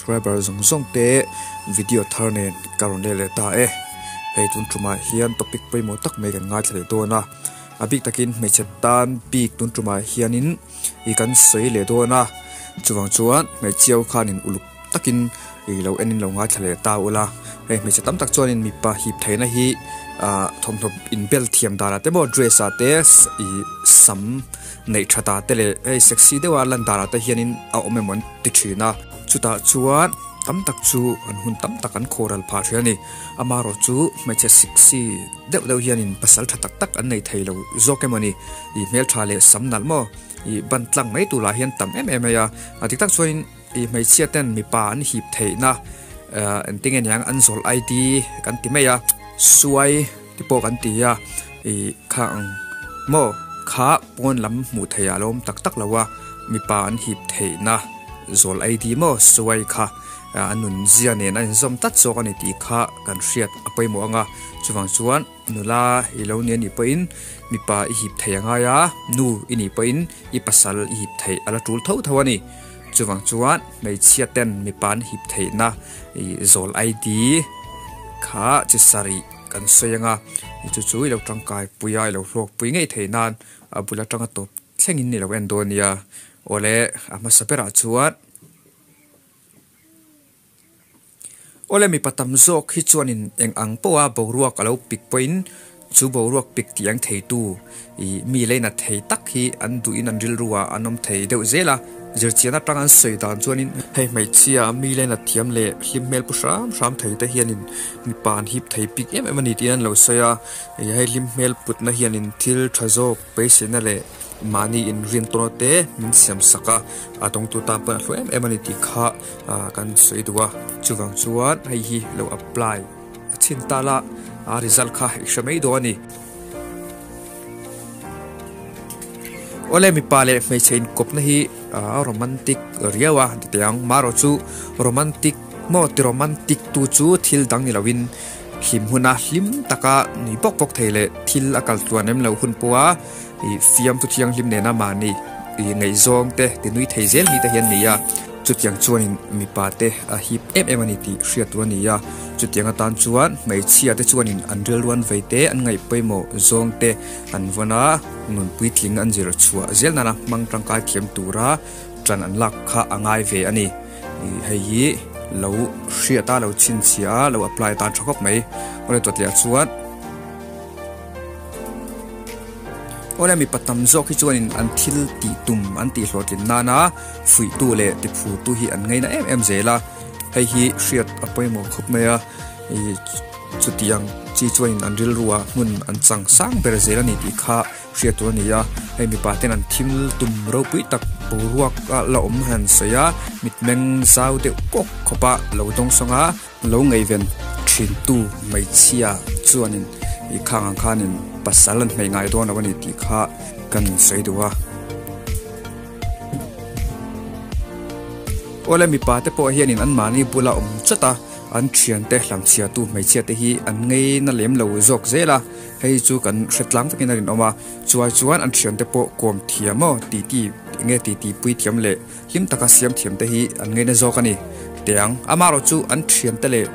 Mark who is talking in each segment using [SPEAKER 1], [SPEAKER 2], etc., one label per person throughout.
[SPEAKER 1] Subscriber zawng zawng te video thar nen ka rawn leh leh ta e. Hei tun tumah hian topic pawimawh tak mai kan ngaithla leh dawn a. A bik takin hmeichhe tan bik tun tumah hianin i kan sawi leh dawn a. Chuvang chuan hmeichhia ho khanin uluk takin i lo enin lo ngaithla leh ta ula. Hei hmeichhe tam tak chuanin mipa hip theihna hi ah thawmhnaw inbel thiam danah te maw dress ah te i sam neih tha ta te leh hei sexy deuha lan danah te hianin a awm emaw an ti thin a. Chutah chuan tam tak chu an hun tam tak an khawral phah thin a ni. Amaherawh chu hmeichhe sexy deuh deuh hianin pasal tha tak tak an nei thei lo zawk emaw ni. Ih hmeltha leh sam nalh maw ih ban tlang mai tur lah hian tam em em mai a. A dik tak chuanin ih hmeichhia ten mipa an hip theihna ah engtin nge niang an zawlh ID kan ti mai a suai te pawh kan ti a ih kha ang maw kha pawn lam hmuh theih ah a lo awm tak tak lo a mipa an hip theihna zawl ID maw suai kha a nun zia nen a inzawm tlat zawk a ni tih kha kan hriat a pawimawh ang a chuvang chuan nula i lo ni a nih pawhin mipa i hip theih a ngai a nu i nih pawhin i pasal i hip theih a la tul tho tho a ni chuvang chuan hmeichhia ten mipa an hip theihna ih zawl ID kha chi sarih kan sawi ang a chu chu i lo tangkai pui a i lo hlawk pui ngei theih nan a bul atanga tawp thlengin i lo en dawn nia awle a hmasa berah chuan awle mipa tam zawk hi chuanin eng ang pawha boruak a lo pik pawhin chu boruak pik tih ang theitu ih mi leina thei tak hi an duhin an rilru ah an awm thei deuh zel a zirchian atang an sawi dan chuanin hei hmeichhia mi leina thiam leh hlim hmel pu hram hram thei te hianin mipa an hip thei bik em em a ni tih an lo sawi a ih hei hlim hmel putna hianin thil tha zawk beiseina leh mahni inrin tawn te min siam sak a a dawngtu tan pawh a hlu em em a ni tih kha ah kan sawi duh a chuvang chuan hei hi lo apply a chhin ta la a result kha i hre mai dawn a ni. Awle mipa leh hmeichhe inkawpna hi a romantic riau a ti teh ang marawh chu romantic maw ti romantic tu chu thil dang ni loin hlim huna hlim taka nui bawk bawk thei leh thil a kal tluan em lo hun pawha ih fiamtu thianghlim nena mahni ih ngaihzawng te ti nui thei zel mi te hi an ni a. Chutiang chuanin mipa te a hip em em a ni tih hriat tur a ni a, chutiang atan chuan hmeichhia te chuanin an rilruan vei te, an ngaih pawimawh zawng te an vawn a, nun puitling an zir chhuah zel nana hmang tangkai thiam tura tan an lak kha a ngai ve a ni. Hei hi lo hriat a, lo chhinchhiah a, lo apply atan tha khawp mai. Awle tawtliah chuan. Awle mipa tam zawk hi chuanin an thil tih tum an tih hlawhtlin nana fuihtu leh tiphurtu hi an ngaina em em zel a, hei hi hriat a pawimawh khawp mai a, ih chutiang chi chuanin an rilrua hmun an chang sang ber zel a ni tih kha hriat tur a ni a, hei mipa ten an thil tum ropui tak boruak a la awm han sawi a, mitmeng zau deuh kawk khawp a lo dawng sawng a. Lo ngaihven thintu hmeichhia chuanin ih khang ang khanin pasal an hmeih ngai dawn lo a ni tih kha kan insawi duh a. Awle mipa te pawh hianin anmahni bula awm chawt a, an thiante hlamchhiatu hmeichhia te hi an ngeina lem lo zawk zel a, hei chu kan hre tlang takin a rinawm a, chuai chuan an thiante pawh kawm thiam aw titi enge titi pui thiam leh Hlim taka siam thiam te hi an ngaina zawk a ni. Tiang, amaherawh chu an thiante leh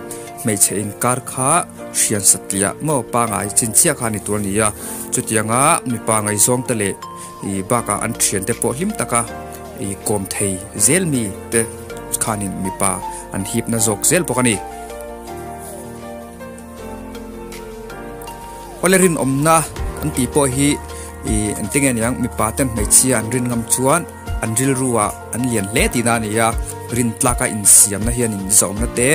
[SPEAKER 1] hmeichhe inkar kha hrian satliah maw pangai chin chiah kha a ni tur a ni a. Chutianga mipa ngaihzawng te leh ih bakah an thiante pawh hlim taka ih kawm thei zel mi te khanin mipa an hipna zawk zel bawk a ni. Awle rinawmna an tih pawh hi ih engtin nge niang mipa ten hmeichhia an rin ngam chuan an rilru ah an lian hle tihna a ni a, rin tlaka insiamna hian inzawmna te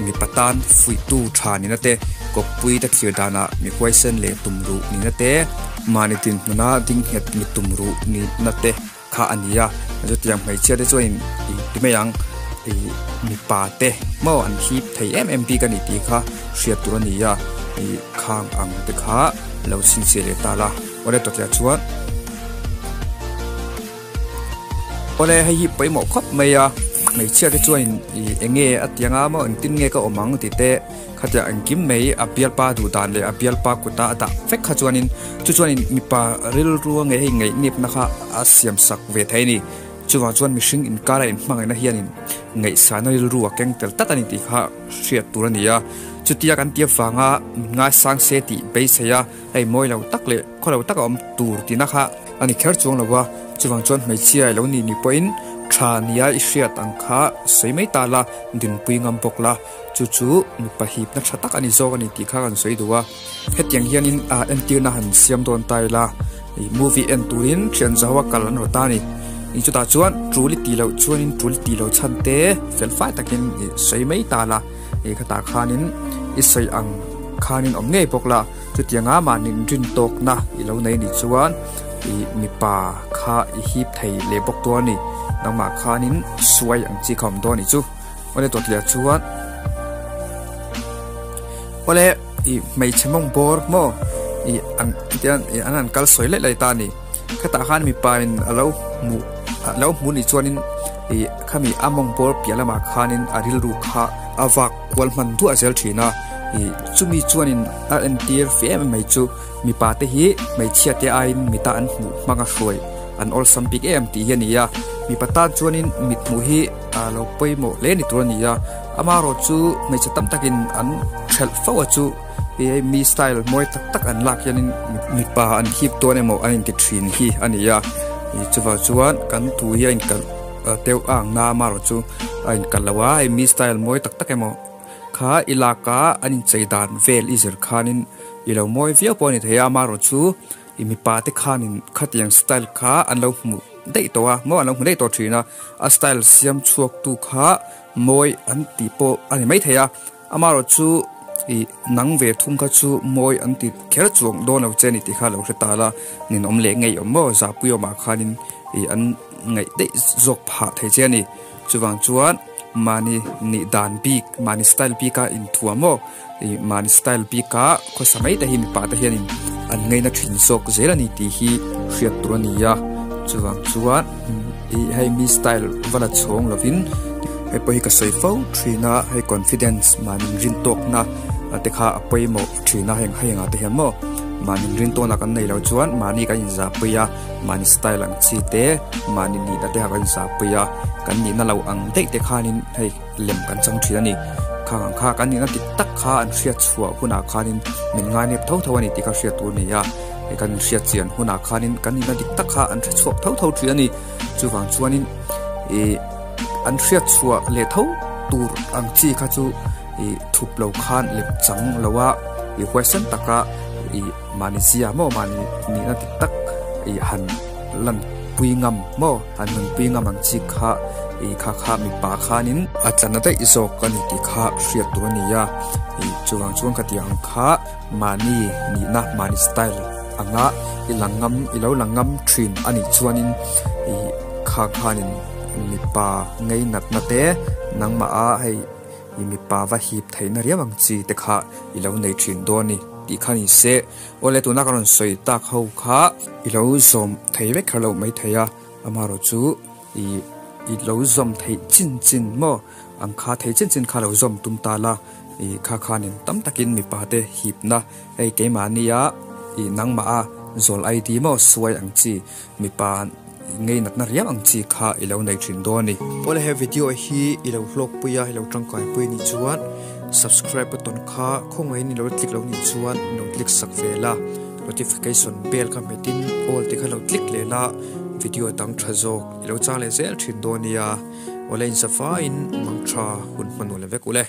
[SPEAKER 1] mipa tan fuihtu tha nihna te kawppui te thlir danah mi huaisen leh tum ruh nihna te mahni dinhmuna ding nghet mi tum ruh nihna te kha a ni a, chutiang hmeichhia te chuan in ti mai ang ih mipa te maw an hip thei em em bik a ni tih kha hriat tur a ni a, ih khang ang te kha lo chhinchhiah leh ta la. Awle tawtliah chuan Awle hei hi pawimawh khawp mai a hmeichhia te chuan ih eng nge a ti anga maw engtin nge ka awm ang tih te khatia engkim mai a bialpa duh dan leh a bialpa kuta a dah vek kha chuanin chu chuanin mipa rilru a nge hei ngaihnepna kha a siam sak ve thei a ni. Chuvang chuan mihring inkara inhmangaihna hianin ngaihsana rilru a keng tel tlat a ni tih kha hriat tur a ni a. Chutia kan tih avanga min ngaisang se tih beisei a, hei mawi lo tak leh khaw lo taka awm tur tihna kha a ni kher chuang lo a. Chuvang chuan hmeichhia i lo nih ni pawhin tha nia i hriat ang kha sawi mai ta la, dinpui ngam bawk la. Chu chu mipa hipna tha tak a ni zawk a ni tih kha kan sawi duh a. Hetiang hianin entirna han siam dawn ta ila, ih movie en turin thian zaua kal an rawt a ni. Ih chutah chuan tul i tih loh chuanin tul i tih loh chhan te fel fai takin ih sawi mai ta la, ih khatah khanin i sawi ang khanin awm ngei bawk la, chutianga mahni rin tawkna i lo nei nih chuan ih mipa kha i hip thei leh bawk dawn a ni. Nangmah khanin suai ang chi kha awm dawn a nih chu. Awle tawtliah chuan awle ih hmeichhe mawng bawr maw ih an tian ih an han kal sawi laih laih ta a ni khetah khan mipa in a lo hmuh a lo hmuh nih chuanin ih khami a mawng bawr piah lamah khanin a rilru kha a vak kual hman duah zel thin a ih chumi chuanin a entir fe em em mai chu mipa te hi hmeichhia te aiin mita an hmuh hmanga hruai an awlsam bik em tih hi a ni a mipa tan chuanin mit hmuh hi. A lo pawimawh hle ni tur a ni a, amaherawh chu hmeichhe tam takin an thelh fo a chu hei mi style mawi tak tak an lak hianin mipa an hip dawn emaw an inti thin hi a ni a, ih chuvang chuan kan thu hi a inkalh deuh a ang na amaherawh chu a inkalh lo a, hei mi style mawi tak tak emaw kha i lak a an inchei dan vel i zir khanin i lo mawi viau pawh a ni thei a, amaherawh chu. I mipa te khanin khatiang style kha an lo hmu daih tawh a maw an lo hmu daih tawh thin a a style siam chhuak tu kha mawi an tih pawh a ni maithei a amaherawh chu ih nang ve thung kha chu mawi an ti kher chuang dawn lo che a ni tih kha a lo hre ta la ninawm leh ngei awm maw zahpui awmah khanin ih an ngaih daih zawk phah thei che a ni chuvang chuan mahni nih dan bik mahni style bik a inthuam maw. Ih mahni style bika khawsa mai te hi mipa te hianin an ngaina thin zawk zel a ni tih hi hriat tur a ni a chuvang chuan ih hei mi style va la chhawng lovin hei pawh hi ka sawi fo thin a hei confidence mahni rin tawkna te kha a pawimawh thin a heng hei engah te hian maw mahni rin tawna kan neih loh chuan mahni kan inzahpui a mahni style ang chi te mahni nihna te kha kan inzahpui a kan nihna lo ang daih te khanin hei. Lem kan chang thin a ni. Khang ang kha kan nihna dik tak kha an hriat chhuah hunah khanin min ngainep tho tho a ni tih kha hriat tur a ni a. Hei kan inhriat chian hunah khanin kan nihna dik tak kha an hre chhuak tho tho thin a ni. Chuvang chuanin ih an hriat chhuah leh tho tur ang chi kha chu ih thup lo khan lem chang lo a ih huaisen taka ih mahni zia maw mahni nihna dik tak ih han lan pui ngam maw han nunpui ngam ang chi kha ih kha kha mipa khanin a tla na daih zawk a ni tih kha hriat tur a ni a ih chuvang chuan ka tih ang kha mahni nihna mahni style anga i lang ngam i lo lang ngam thin a nih chuanin ih kha khanin mipa ngei natna te nangmah a hei ih mipa va hip theihna riau ang chi te kha i lo nei thin dawn a ni tih kha ni se. Awle tuna ka rawn sawi tak ho kha i lo zawm thei vek kher loh mai thei a, amaherawh chu ih i lo zawm theih chin chin maw ang kha thei chin chin kha lo zawm tum ta la ih kha khanin tam takin mipa te hipna hei keimahnia ih nangmah a zawl ID maw suai ang chi mipa ngei natna riau ang chi kha i lo nei thin dawn a ni. Awle he video hi i lo hlawkpui a i lo tangkai pui anih chuan subscribe button kha khawngaihin i lo click lo nih chuan i lo click sak ve la, notification bell kha hmetin all te kha lo click leh la video dang tha zawk i lo chang leh zel thin dawn nia. Awle in safaiin mang tha hun hmanul vek ule.